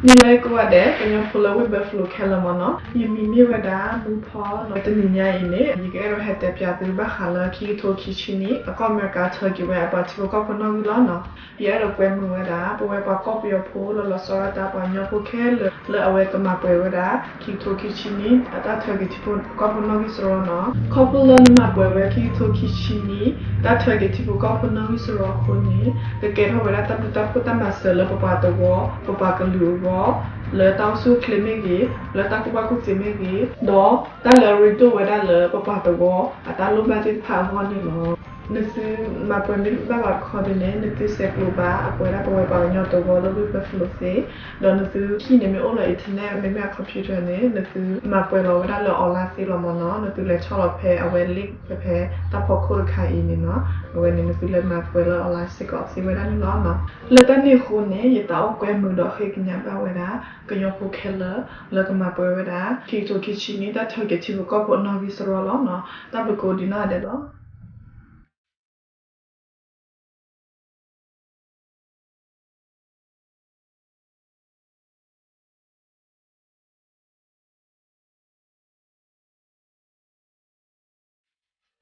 နံၤလၢကိးဂၤဒဲး ကညီဖိလၢဝ့ၢ် Buffalo ခဲလၢာ်မ့ၢ်နီၤ, ယမံၤမ့ၢ်ဝဲဒၣ် မူဖီနီၤ. တနံၤညါအံၤန့ၣ် ယကအဲၣ်ဒိးဟဲတဲပၠးသုဘၣ်ဃးလၢ ခံကထိခံဆံနံၣ် အကီၢ်အမဲရကၤထၢက့ၤဝဲအပှၤထံဖိကီၢ်ဖိနီၣ်ဂံၢ်လီၤနီၤ. ယအဲၣ်ဒိးကွဲမုာ်ဝဲဒၣ် ပဝဲပှၤကီၢ်ပယီၤဖိလၢလီၤဆီဒၣ်တၢ် ပှၤကညီဖိခဲလၢာ် လၢအဝဲကမၤပှဲၤဝဲဒၣ် ခံကထိခံဆံနံၣ် အတၢ်ထၢက့ၤထံဖိကီၢ်ဖိနီၣ်ဂံၢ်စရီနီၤ. ခီဖျိလၢနမၤပှဲၤဝဲ ခံကထိခံဆံနံၣ် တၢ်ထၢက့ၤထံဖိကီၢ်ဖိနီၣ်ဂံၢ်စရီအဃိန့ၣ် ကကဲထီၣ်ဝဲဒၣ်တၢ်ဘျုးတၢ်ဖှိၣ်တၢ်မၤစၢၤလၢပပှၤသဝီ ပပှၤကလုာ်အဂီၢ် လၢတၢ်အိၣ်ဆူၣ်အိၣ်ချ့မ့ၢ်ဂ့ၤ, လၢတၢ်ကူၣ်ဘၣ်ကူၣ်သ့မ့ၢ်ဂ့ၤ, ဒီးတၢ်လၢအရ့ဒိၣ်ဝဲဒၣ်လၢပပှၤသဝီအတၢ်လိၣ်ဘၣ်သ့ၣ်တဖၣ်အဂီၢ်န့ၣ်လီၤ. နသုမၤပှဲၤမ့ၢ်ဘၣ်ဝဲတခီဒ်န့ၣ် နသုဆဲးကျိးဘၣ်အပှဲၤဒၣ်ပဝဲပှၤကညီသဝီလၢဝ့ၢ် Buffalo သ့, ဒီးနသုဟံၣ်န့ၣ်မ့ၢ်အိၣ်လၢ internet မ့မ့ၢ် computer န့ၣ် နသုမၤပှဲၤလီၤဝဲဒၣ်လၢ online သ့လီၤမ့ၢ်နီၤ. နသုလဲၤဆီၣ်လီၤဖဲအဝဲ link ဖဲဖဲတၢ်ဖီခိၣ်တခါအံၤန့ၣ်နီၤ. အဝဲန့ၣ် နသုလဲၤမၤပှဲၤလၢ online စ့ၢ်ကီးသ့ဝဲဒၣ်န့ၣ်လီၤနီၤ. လၢတၢ်န့ၣ်အဃိန့ၣ် ယသးအိၣ်ကွဲမုာ်ဒီးဃ့ကညးဘၣ်ဝဲဒၣ် ကညီဖိခဲလၢာ် လၢကမၤပှဲၤဝဲဒၣ် ခံကထိခံဆံနံၣ် တၢ်ထၢက့ၤထံဖိကီၢ်ဖိနီၣ်ဂံၢ်စရီလီၤနီၤ. တၢ်ဘျုးကိးဒံးနီၢ်ဂၤဒဲးလီၤ.